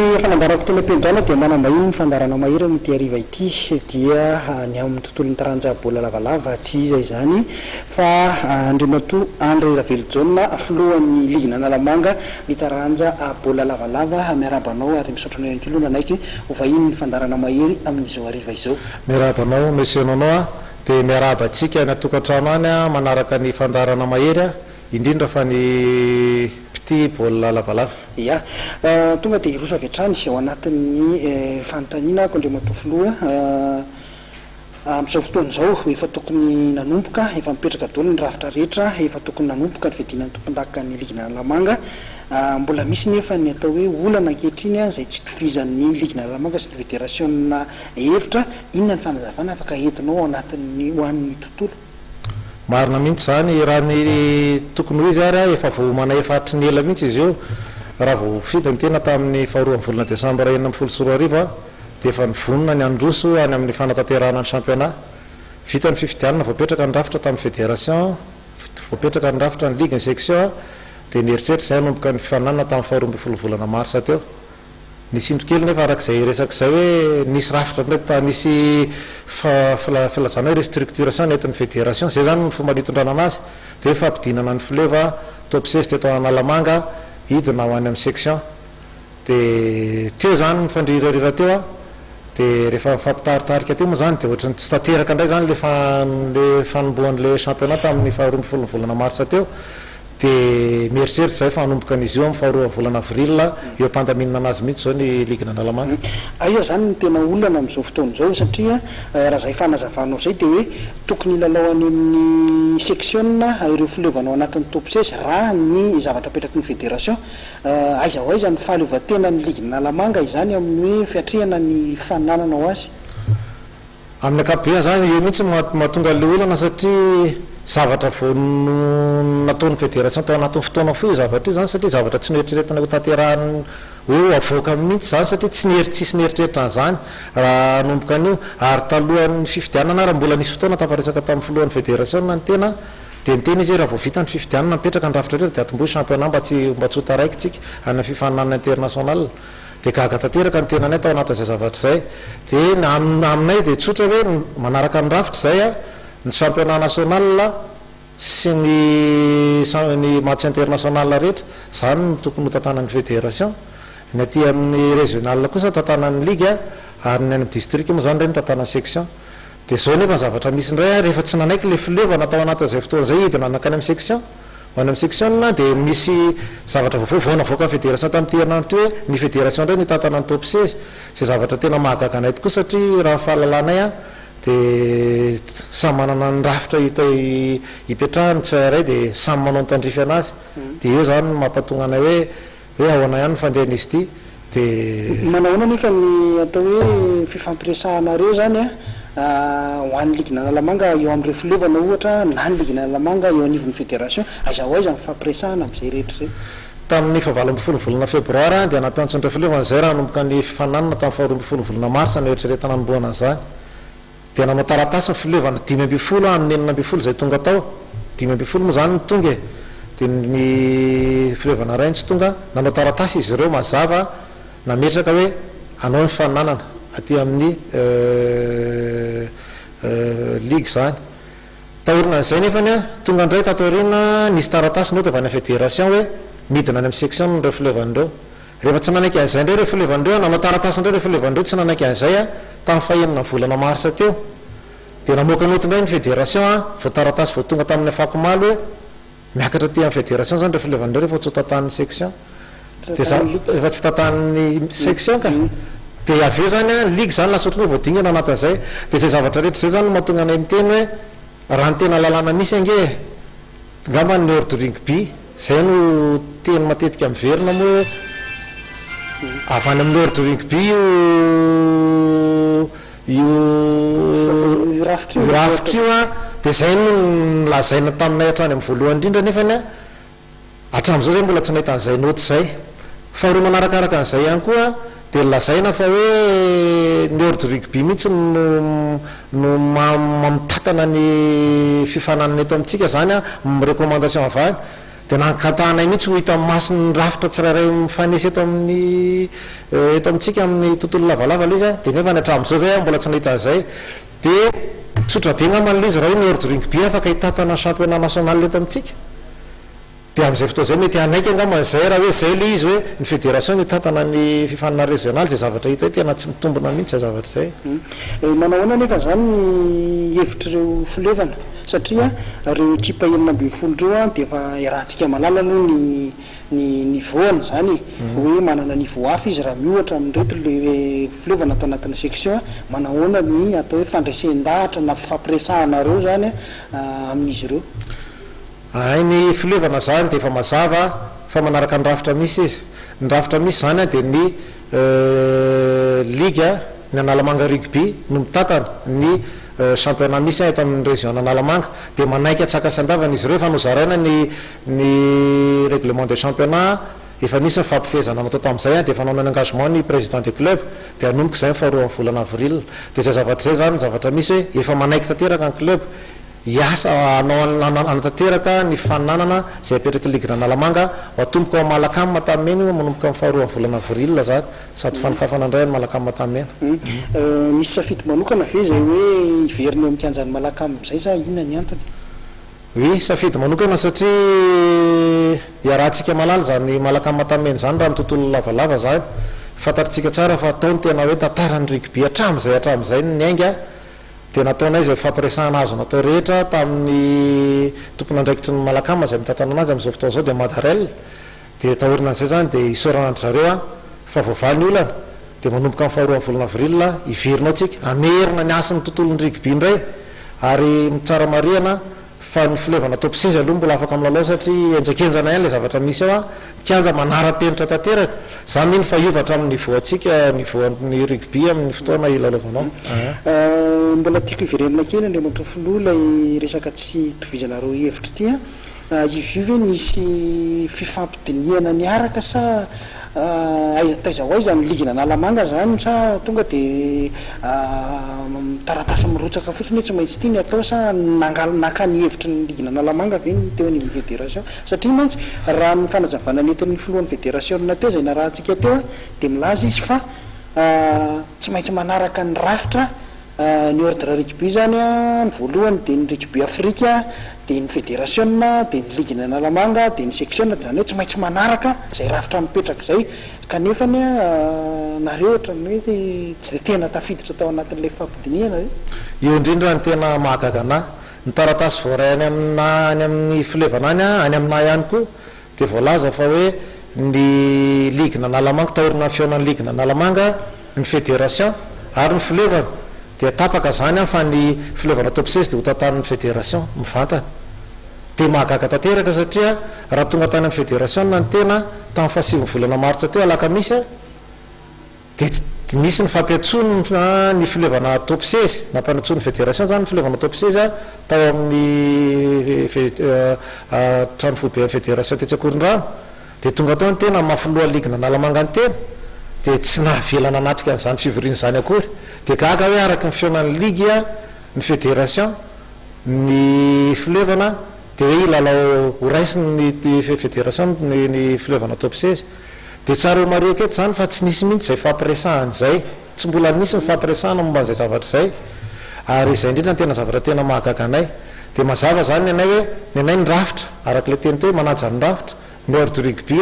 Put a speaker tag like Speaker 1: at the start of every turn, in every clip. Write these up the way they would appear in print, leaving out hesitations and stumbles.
Speaker 1: ny efa nambarako teny am-piandohana dia manambahiny ny fandaharana Mahery amin'ity hariva ity dia ny ao amin'ny tontolon'ny taranja baolina lavalava, tsy iza izany fa Andriamatoa Andry Ravelojaona, filohan'ny ligin'Analamanga ny taranja baolina lavalava. Miarahaba anao ary misaotra anao ihany koa aloha nanaiky ho vahinin'ny fandaharana Mahery amin'izao hariva izao.
Speaker 2: Miarahaba anao Monsieur Nono a, dia miarahaba antsika any an-tokantrano any manaraka ny fandaharana Mahery a. Indrindra fa ny mpitia baolina lavalava.
Speaker 1: Ya. Tonga dia hiroso avy hatrany ao anatin'ny fanontaniana aho Andriamatoa Filoha. Amin'izao fotoana izao, efa tokony nanomboka, efa mipetraka daholo ny rafitra rehetra, efa tokony nanomboka ny fiadiana ny tompondakan'ny ligin'Analamanga. Mbola misy nefa ny atao hoe olana ankehitriny izay tsy itovizan'ny ligin'Analamanga sy ny federasiona hevitra. Inona ny fanazavana afaka entinao ao anatin'ny ho an'ny tontolo?
Speaker 2: Marina mihitsy izany, raha ny tokony ho izy ary efa voaomana efa hatry ny ela mihitsy izy io, raha vao voafidy ny tena tamin'ny faharoan'ny volana desambra 2016 dia efa nivonona ny handroso any amin'ny fanatanterahana ny championnat. Vita ny fifidianana, voapetraka ny rafitra tamin'ny fédération, voapetraka ny rafitra ny ligue, ny section dia nieritreritra izay hanomboka ny fifaninanana tamin'ny faharoa ambin'ny folo volana marsa teo. Nisy indro kely nefa araka izay resaka izay hoe nisy rafitra indray ta nisy filazana hoe restructuration nentin'ny fédération, izay izany ny fomba nitondrana anazy, dia hoe fampidinana ny fleuve top 16 teto Analamanga hidina ho any amin'ny section. Dia teo izany nifandrirarira teo aho, dia rehefa nifampitaritarika teo moa izany dia ohatran'ny tsy tanteraka indray izany ilay fanombohan'ilay championnat tamin'ny faharoa ambin'ny folon'ny volana marsa teo. Dia mieritreritra izahay fa hanomboka an'izy io amin'ny faharoa volana avril, eo am-pandaminana anazy mihitsy izao ny ligin'Analamanga.
Speaker 1: Aiza izany no tena olana amin'izao fotoana izao satria raha izay fanazavanao izay dia hoe tokony hilalao any amin'ny seksiona ireo fileovana ao anatin'ny top 16 raha ny zavatra apetraky ny federation. Aiza ho aiza ny fahaleovantenan'ny ligin'Analamanga izany amin'ny hoe fiatrehana ny fananana ho azy?
Speaker 2: Amin'ny ankapobeny izany, eo mihitsy no mahatonga an'ilay olana satria zavatra vao nataon'ny federation tao anatin'ny fotoana fohy io zavatra io izany satria zavatra tsy noeritreretina ho tanterahina hoe ho avoaka mihitsy izany satria tsy nieri- tsisy nieritreritra an'izany raha hanomboka an'io ary talohan'ny fifidianana ary mbola nisy fotoana tafaresaka tamin'ny filohan'ny federation ny tena dia niteny izy hoe raha vao vita ny fifidianana mipetraka ny rafitra rehetra dia atombohy championnat mba tsy mba tsy ho taraiky tsika any amin'ny fifaninanana international. Dia gaga tanteraka ny tenanay tao anatin'izay zavatra izay. Dia ny aminay dia tsotra hoe manaraka ny rafitra izay an, ny championnat national sy ny ny match international rehetra, izany no tokony ho tantanan'ny fédération. Ny aty amin'ny régional kosa tantanan'ny ligue ary ny any amin'ny district moa izany ireny tantanan'ny section. Dia izao nefa ny zavatra misy indray an, rehefa tsy nanaiky ilay fileovana tao anatin'izay fotoana izay hidina nankany amin'ny section, Ho any amin'ny section dia misy zavatra vaovao vao navoakan'ny federation tamin'ity herinandro ity hoe ny federation indray no hitantana ny top 16. Izay zavatra tena mahagaga anay tokoa satria raha ny fahalalanay dia samy manana ny rafitra hipetrahany ny tsirairay dia samy manao ny tandrify anazy. Dia eo izany no mampatonga anay hoe Hoe ahoana ihany ny fandehan'izy ity dia.
Speaker 1: Manao ahoana anefa ny atao hoe fifampiresahanareo izany an, ho an'ny ligin'Analamanga eo amin'ireo fileovana ohatra na ny ligin'Analamanga eo anivon'ny federation, aiza ho aiza ny fifampiresahana amin'izay rehetra izay?
Speaker 2: Tamin'ny fahavalo ambin'ny folo volana febroary dia nampiantso an'ireo fileovana izay raha hanomboka ny fifaninanana tamin'ny faharoa ambin'ny folo volana marsa noeritreretina hanombohana an'izany. Dia nanao taratasy ny fileovana 15 amin'ny 16 izay tonga tao, 15 moa izany no tonga e, dia ny fileovana iray no tsy tonga, nanao taratasy izy ireo mazava nametraka hoe hanao ny faninanana aty amin'ny ligue izany. Taorinan'izay nefany an, tonga indray tato aoriana nisy taratasy naoty avy any amin'ny fédération hoe midina any amin'ny section ireo fileovana ireo. Rehefa tsy nanaiky an'izay indray ireo fileovana ireo, nanao taratasy indray ireo fileovana ireo tsy nanaiky an'izay tamin'ny fahenina volana marsa teo, dia namoaka naoty indray ny fédération, vao taratasy vao tonga tamin'ny afakomaly hoe miakatra aty amin'ny fédération izany ireo fileovana ireo rehefa tsy ho tantanin'ny section. Dia za, rehefa tsy tantanin'ny section ka. Dia avy eo izany ny ligue izany lasa ohatran'ny hoe voadingana ao anatin'izay. Dia izay zavatra rehetra izay izany no mahatonga anay miteny hoe raha ny tena lalàna misy ange e, Angamba ny ordre rugby, izay no teny matetika miverina moa hoe avy any amin'ny ordre rugby io io rafitra io an, dia izay no nolazaina taminay hatrany amin'ny voalohany indrindra nefany an, hatramin'izao izay mbola tsy nahita an'izay naoty izay. Faharoa manarakaraka an'izay ihany koa dia lazaina fa hoe ny ordre rugby mihitsy no no mamitantana ny fifaninanana eto amintsika izany an, recommandation avy any. Dia nankatahanay mihitsy ho hita mason'ny rafitra tsirairay mifanesy eto amin'ny eto amintsika amin'ny tontolo lavalava ilay izy an, dia nefa ny hatramin'izao izay aho mbola tsy nahita an'izay. Dia tsotra be angamba ilay izy raha hoe ny Ordre Rugby afaka hitantana ny championnat national eto amintsika. Dia amin'izay fotoana izay mety hanaiky angamba izay raha hoe izay ilay izy hoe ny fédération no hitantana ny fifaninana régional, izay zavatra hita hoe tena tsy mitombina mihitsy izay zavatra izay.
Speaker 1: Manao ahoana anefa izany ny hevitr'ireo fileovana satria ireo ekipa 16 ireo dia efa iarahantsika mahalala aloha ny ny niveau-ny izany e, hoe manana niveau hafa izy raha miohatra amin'ireto le fileovana ato anatin'ny section, manao ahoana ny atao hoe fandresen-dahatra na fifampiresahanareo izany amin'izy ireo?
Speaker 2: Hay ny fileovana zany dia efa mazava fa manaraka ny rafitra misy izy. Ny rafitra misy zany dia ny ligue ny Analamanga rugby no mitantana ny championnat misy eto amin'ny région Analamanga. Dia manaiky antsaka sy andavana izy ireo. Efa nozaraina ny ny règlement de championnat, efa nisy ny fampifehezana natao tamin'izay dia efa nanao ny engagement ny président de club dia hanomboka izay ny faharoan'ny volana avril. Dia izay zavatra izay zany ny zavatra misy hoe efa manaiky tanteraka ny club. Hiasa hanao hanatanteraka ny fananana izay apetraky ny ligin'Analamanga ho atomboka ao Malacam Antanimena io manomboka amin'ny faharoan'ny volana avril izany sady fanokafana indray an'i Malacam Antanimena.
Speaker 1: Misy safidy manokana ve izay hoe hiverina eo amin'ny kianjan'i Malacam izay sa inona ny antony?
Speaker 2: Oui, safidy manokana satria iarahantsika mahalala izany Malacam Antanimena izany raha ny tontolo lavalava izany. Fantatritsika tsara fa tao ny tena hoe tantaran'ny rugby hatramin'izay hatramin'izay no niainga. Dia nataonay izay fifampiresahana azo natao rehetra tamin'ny tompon'andraikitry ny Malacam izay mitantana anazy amin'izao fotoana izao dia Madarel. Dia taorinan'izay izany dia isaorana an-dry zareo an, fa voavaha ny olana. Dia manomboka amin'ny faharoan'ny volana avril hiverina ao tsika, hamerina ny hasin'ny tontolon'ny rugby indray. Ary tsara marihana Fa ny fileovana top seza aloha mbola afaka milalao satria henjakenjana ihany ilay zavatra misy ao an! Ny kianja manara-penitra tanteraka. Za mino fa hiova hatramin'ny niveau antsika, niveau an'ny rugby amin'ny fotoana hilalaovana ao.
Speaker 1: Aa. Mbola tiako hiverenana kely Andriamatoa Filoha ilay resaka tsy itovizanareo hevitra ity an! Izy io ve nisy fifampidinihana niaraka sa aiza taiza ho aiza ny ligin'Analamanga zany sa tonga de taratasy mirotsaka fotsiny hoe tsy maintsy ity ny atao sa nangal naka ny hevitry ny ligin'Analamanga ve ny teo anivon'ny federation satria mantsy raha ny fanazavana nentin'ny filohan'ny federasiona teo izay narahantsika teo dia milaza izy fa tsy maintsy manaraka ny rafitra Ny ordre rugby izany an, ny voalohany dia ny rugby Afrika, dia ny federasiona, dia ny ligin'ny Analamanga, dia ny seksiona, izany hoe tsy maintsy manaraka izay rafitra mipetraka izay, kanefa anie nareo ohatran'ny hoe tsy dia tena tafiditra tao anatin'ilay fifampidinihana ve?
Speaker 2: Io indrindra no tena mahagaga anah. Ny taratasy voaray any aminà any amin'ny filevana any, any aminà ihany koa, dia voalaza fa hoe ny ligin'Analamanga, taorian'ny fihaonan'ny ligin'Analamanga, ny fédération ary ny fileovana dia tapaka izany fa ny fileovana top 16 dia ho tantanin'ny fédération mivantana. Dia mahagaga tanteraka satria raha tonga tany amin'ny fédération ny tena tamin'ny fahasivin'ny volana martsa teo alakamisy dia nisy ny fampiantsoana ny fileovana top 16, nampanantsoin'ny fédération izany ny fileovana top 16 tao amin'ny trano foiben'ny fédération tetsy Ankorondrano. Dia tonga tao ny tena amin'ny maha filoha ligin'Analamanga ny tena dia tsy nahavela nanatrika an'izany fivoriana izany akory. Dia gaga aho hoe araka ny fihaonan'ny ligy, ny fédération, ny fileovana dia hoe hilalao ho raisin'ny fédération ny fileovana top 16. Dia tsara ho marihiko eto izany fa tsy nisy mihitsy izay fifampiresahana izay. Tsy mbola nisy ny fifampiresahana momba an'izay zavatra izay. Ary izay indrindra no tena zavatra tena mahagaga anay. Dia mazava izany ny anay hoe, ny anay ny rafitra, araka ilay teny teo hoe manaja ny rafitra. Ny Ordre Rugby,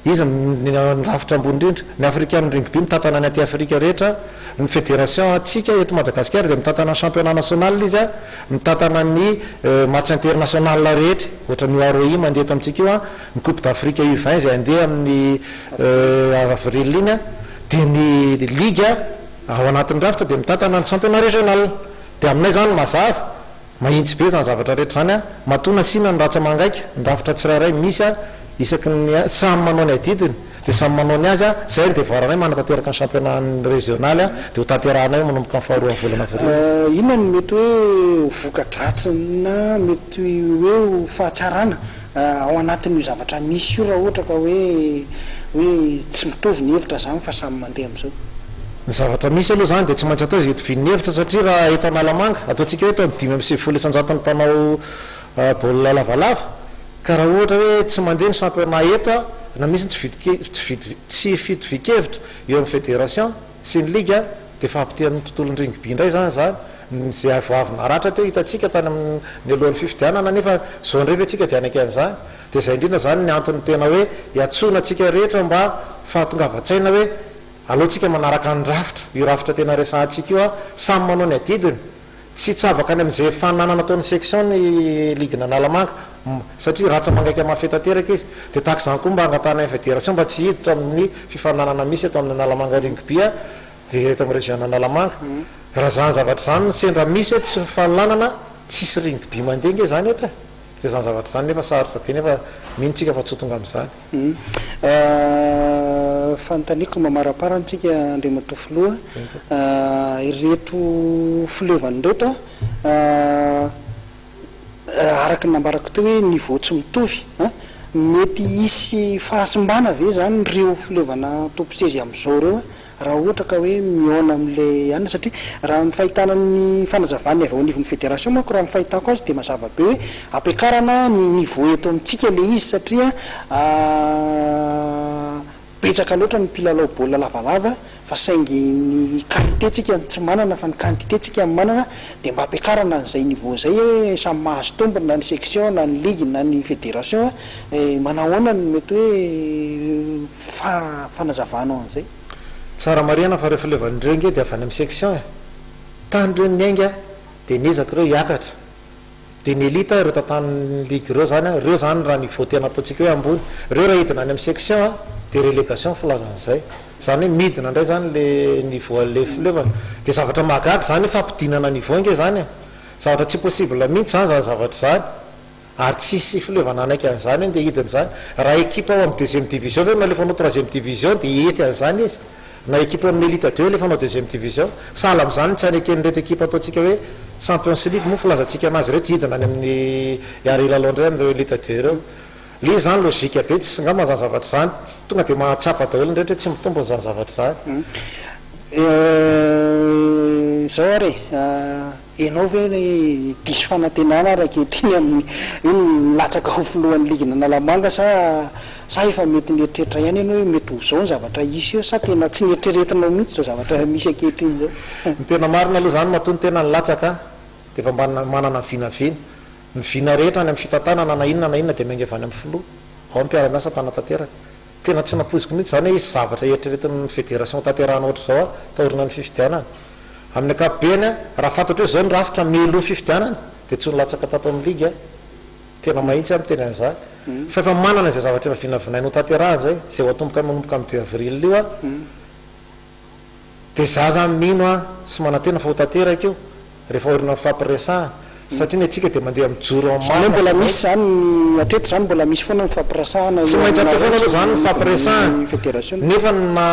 Speaker 2: izy no rafitra ambony indrindra. Ny African Rugby mitantana ny aty Afrika rehetra. Ny Fédération antsika eto Madagasikara dia mitantana ny championnat national izy, mitantana ny match international rehetra, ohatran'io ROI mandeha eto amintsika io, ny Coupe d'Afrique U20 izay handeha amin'ny avril iny, dia ny ligue ao anatin'ny rafitra dia mitantana ny championnat régional. Dia aminay izany mazava. Mahitsy be izany zavatra rehetra izany an! Matoa nasiana ny ratsa-mangaika, ny rafitra tsirairay misy an, isaky ny samy manao ny adidiny dia samy manao ny azy an, izay ny devoir-nay manatanteraka ny championnat régional an, dia ho tanterahanay io manomboka amin'ny faharoan'ny volana avril.
Speaker 1: Inona no mety hoe ho voka-dratsiny na mety hoe ho fahatsarana ao anatin'io zavatra misy io raha ohatra ka hoe hoe tsy mitovy ny hevitra zany fa samy mandeha amizao.
Speaker 2: Ny zavatra misy aloha izany dia tsy maintsy atao izay itovian'ny hevitra satria raha eto Analamanga, ataontsika hoe eto amin'ny 95% mpanao baolina lavalava. Ka raha ohatra hoe tsy mandeha ny championnat eto na misy ny tsy fitovian-kevitra eo amin'ny fédération sy ny ligue dia fahapotehan'ny tontolon'ny rugby indray izany izany. Izay vao avy naratra teo hitantsika tany amin'ny nialohan'ny fifidianana nefa izao indray ve tsika dia hanaiky an'izany? Dia izay indrindra izany ny antony tena hoe iantsoana antsika rehetra mba fahatongavan-tsaina hoe aleo tsika manaraka ny rafitra, io rafitra tena resahantsika io samy manao ny adidiny. Tsy hitsabaka any amin'izay fananana ataon'ny section ny ligin'Analamanga satria ratsa-mangaika mafy tanteraka izy. Dia tahaka izany koa mba hangatahana ny federation mba tsy hiditra amin'ny fifaninanana misy eto amin'ny Analamanga Rugby dia eto amin'ny région Analamanga. Raha izany zavatra izany no sendra misy hoe tsy fifaninanana, tsisy rugby mandeha ange izany eto e! Dia izany zavatra izany nefa sarotra be nefa mino tsika fa tsy ho tonga amin'izany.
Speaker 1: Fanontaniako mamaraparana tsika Andriamatoa Filoha, ireto fileovana ireto araka ny nambarako teo hoe niveau tsy mitovy an, mety hisy fahasimbana ve izany ireo fileovana tompo-sezy amin'izao ireo an? Raha ohatra ka hoe mihaona amin'ilay anona satria raha ny fahitana ny fanazavan'ny avy ao anivon'ny fédération manko raha ny fahitako azy dia mazava be hoe ampiakarana ny niveau eto amintsika ilay izy satria betsaka loatra ny mpilalao baolina lavalava fa saingy ny qualité tsika no tsy manana fa ny quantité tsika no manana dia mba ampiakarana an'izay niveau izay hoe samy mahazo tombony na ny section na ny ligue na ny fédération manahoana no mety hoe fanazavanao an'izay.
Speaker 2: Tsara marihana fa ireo fileovan'ireo ange dia avy any amin'ny section e! Tany ireo niainga dia niezaka ireo hiakatra. Dia ny elite ireo tantanin'ny ligue ireo izany an, ireo izany raha niveau tena ataontsika hoe ambony. Ireo raha hidina any amin'ny section an, dia relégation ny filazana an'izay. Izany hoe midina indray izany ilay niveau an'ilay fileovana. Dia zavatra mahagaga izany hoe fampidinana niveau ange izany e! Zavatra tsy possible mihitsy izany izany zavatra izany. Ary tsy hisy fileovana hanaiky an'izany hoe ndeha hidina izany. Raha ekipa ao amin'ny deuxième division ve no alefanao troisième division dia hety an'izany izy? Na ekipa ao amin'ny elite deux alefanao deuxième division? Sahala amin'izany ny tsy haneken'ireto ekipa ataontsika hoe champions league moa filazantsika anazy ireto hidina any amin'ny ary hilalao indray amin'ireo elite deux ireo. Ilay izy izany logique be tsy angamba izany zavatra izany tonga dia mahatsapa daholo ny rehetra hoe tsy mitombina izany zavatra izany.
Speaker 1: Izao ary e! Ianao ve diso fanantenana ary ankehitriny amin'ny hoe nilatsaka ho filohan'ny ligin'Analamanga sa sa efa mety nieritreritra ihany ianao hoe mety ho izao ny zavatra hisy eo sa tena tsy nieritreretinao mihitsy izao zavatra misy ankehitriny izao?
Speaker 2: Ny tena marina aloha izany matoa ny tena nilatsaka dia efa mba manana vinavina. Ny vina rehetra any amin'ny fitantanana na inona na inona dia miainga avy any amin'ny filoha. Ao ny mpiara-miasa mpanatanteraka. Tena tsy nampoiziko mihitsy izany hoe hisy zavatra eritreretin'ny federation hotanterahina ohatr'izao taorianan'ny fifidianana. Amin'ny ankapobeny, raha fantatro hoe izao ny rafitra mialoha fifidianana dia tsy ho nilatsaka tato amin'ny ligy aho. Tena mahitsy aho miteny an'izany. Fa efa manana izay zavatra efa vinavinaina hotanterahina izay, izay ho atomboka manomboka amin'ny deux avril io aho. Dia za zany mino aho sy manantena fa ho tanteraka io rehefa aoriana mifampiresahana satria ny antsika dia mandeha mijoro amin'ny
Speaker 1: Izany hoe
Speaker 2: marina
Speaker 1: mbola
Speaker 2: sy
Speaker 1: misy
Speaker 2: maika.
Speaker 1: izany ny, hatreto izany mbola misy foana ny fifampiresahana
Speaker 2: Tsy
Speaker 1: eo
Speaker 2: maintsy atao
Speaker 1: aminareo
Speaker 2: foana aloha
Speaker 1: sy
Speaker 2: izany ny
Speaker 1: ny
Speaker 2: fifampiresahana
Speaker 1: federasiona.
Speaker 2: nefa na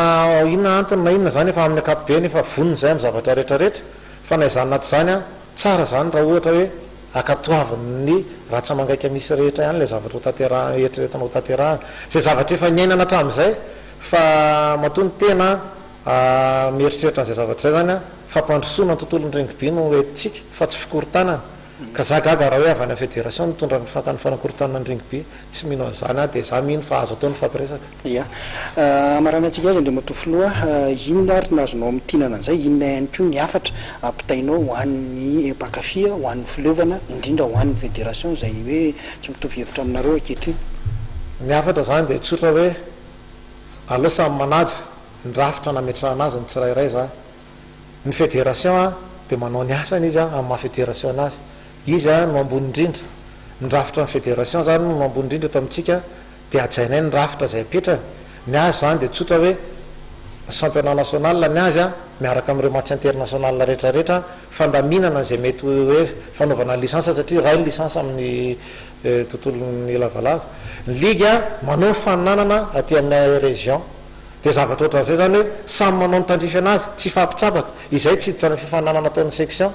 Speaker 2: inona antony na inona izany efa amin'ny ankapobeny efa vonona izay amin'ny zavatra rehetra rehetra fa na izany na tsy izany an, tsara izany raha ohatra hoe ankatoavin'ny ratsa-mangaika misy rehetra ihany ilay zavatra ho tanterahina, eritreretina ho tanterahina. Izay zavatra efa niainana hatramin'izay fa matoa ny tena Mieritreritra an'izay zavatra izay izany aho, fampandrosoana ny tontolon'ny rugby no entintsika fa tsy fikorontanana. Ka za gaga raha hoe avy any amin'ny fédération no mitondra ny fakan'ny fanakorontanana ny rugby. Tsy mino an'izany aho dia za mino fa azo atao ny mifampiresaka.
Speaker 1: Ya. Hamaranantsika azy Andriamatoa Filoha, inona ary no azonao amintinana an'izay? Inona ihany koa ny hafatra ampitainao ho an'ny mpankafy, ho an'ny fileovana, indrindra ho an'ny fédération izay hoe tsy mitovy hevitra aminareo ankehitriny?
Speaker 2: Ny hafatra izany dia tsotra hoe aleo samy manaja ny rafitra nametrahana azy ny tsirairay izany. Ny fédération dia manao ny asany izy amin'ny maha fédération azy. Izy no ambony indrindra. Ny rafitra ny fédération izany no ambony indrindra eto amintsika dia hajainay ny rafitra izay apetrany. Ny azy izany dia tsotra hoe championnat national ny azy miaraka amin'ireo match international rehetra rehetra, fandaminana izay mety hoe fanaovana ny licence satria iray ny licence amin'ny tontolon'ny lavalava. Ny ligue manao ny faninanana aty amin'ny région. Dia zavatra ohatran'izay izany hoe samy manao ny tandrify anazy, tsy hifampitsabaka. Izay tsy hiditra any amin'ny fifaninanana ataon'ny section.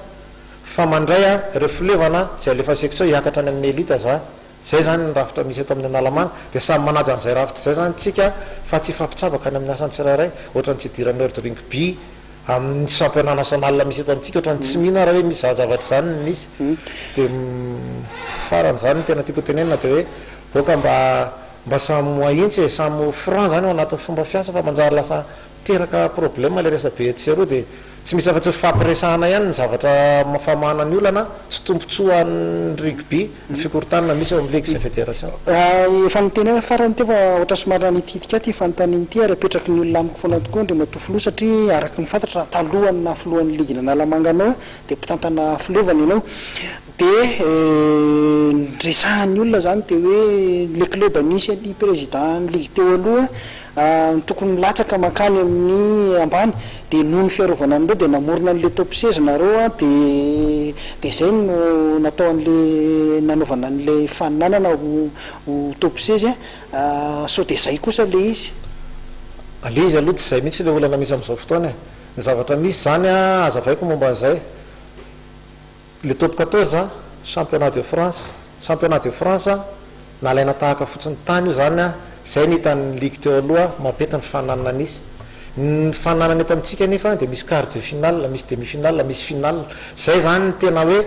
Speaker 2: Fa mandray ireo filevana izay alefan'ny section hiakatra any amin'ny elite izany. Izay izany ny rafitra misy eto amin'ny Analamanga. Dia samy manaja an'izay rafitra izay izany tsika fa tsy hifampitsabaka any amin'ny asan'ny tsirairay. Ohatran'ny tsy hidiran'ny World Rugby amin'ny championnat national misy eto amintsika. Ohatran'ny tsy mino aho raha hoe misy izany zavatra izany no misy. Dia farany izany ny tena tiako hotenenina dia hoe. Aoka mba mba samy ho ahintsy e, samy ho franc zany ao anatin'ny fomba fiasa fa manjary lasa miteraka problème le resabe etsy sy eroa dia tsy misy afa-tsy fifampiresahana ihany ny zavatra famahana ny olana, tsy tombontsoa an'ny rugby ny fikorontanana misy eo amin'ny ligue sy ny fédération.
Speaker 1: Efa niteny aho farany teo fa ohatra somary nanitikitika ahy ity fanontaniana ity ary apetraky ny olona amiko foana tokoa Andriamatoa Filoha satria araka ny fantatra raha talohan'ny naha filohan'ny ligin'Analamanga anao dia mpitantana fileovana ianao. Dia ny resahan'ny olona zany dia hoe le club nisy an'i président ny ligue teo aloha no tokony milatsaka mankany amin'ny ambany dia noho ny fiarovana an'ireo dia namorona an'le top 16 nareo an dia dia zay no natao an'le nanaovana an'le faninanana ho ho top 16 an sao dia zay kosa le izy?
Speaker 2: Le izy aloha tsy zay mihitsy le olana misy amin'izao fotoana e! Ny zavatra misy zany an hazavaiko momba an'izay. Le top 14 an, championnat de France, championnat de France nalaina tahaka fotsiny tany io zany an, zay ny hitan'ny ligue teo aloha mampety ny fananana nisy. Ny fananana eto amintsika anefa dia misy quart de finale, misy demi finale, misy finale. Zay zany ny tena hoe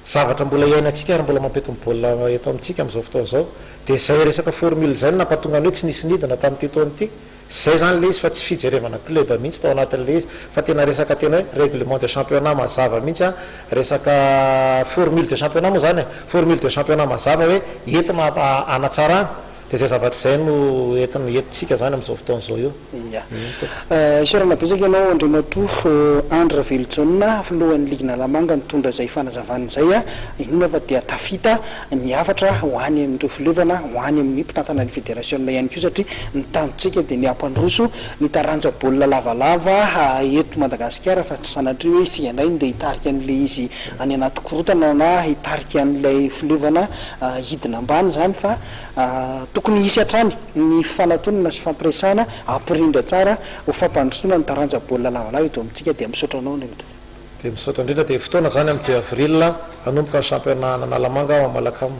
Speaker 2: zavatra mbola iainantsika ary mbola mampety ny baolina eto amintsika amin'izao fotoana izao. Dia zay resaka formule zay no nampatonga ny hoe tsy nisy nidina tamin'ity taona ity. Zay zany le izy fa tsy fijerevana club mihitsy tao anatin'le izy fa tena resaka tena hoe règlement de championnat mazava mihitsy an, resaka formule de championnat moa zany e, formule de championnat mazava hoe entina hanatsarana, de zay zavatra izay no entina entintsika zany amin'izao fotoana izao io.
Speaker 1: Ia. Isaorana betsaka ianao Andriamatoa Andry Ravelojaona, filohan'ny ligin'Analamanga nitondra izay fanazavana izay. Inoana fa dia tafita ny hafatra ho any amin'ireo fileovana, ho any amin'ny mpitantana ny federasiona ihany koa satria ny tanjontsika dia ny hampandroso ny taranja baolina lavalava eto Madagasikara fa tsy sanatria hoe isika indray no ndeha hitarika an'ilay izy any anaty korontana na hitarika an'ilay fileovana hidina ambany izany fa tokony hisy hatrany ny fifanatonana sy fampiresahana hampirindra tsara ho fampandrosoana ny taranja baolina lavalava eto amintsika dia misaotra anao Andriamatoa.
Speaker 2: Dia misaotra indrindra dia fotoana izany amin'ny deux avril hanomboka ny championnat an'Analamanga ao Malacam.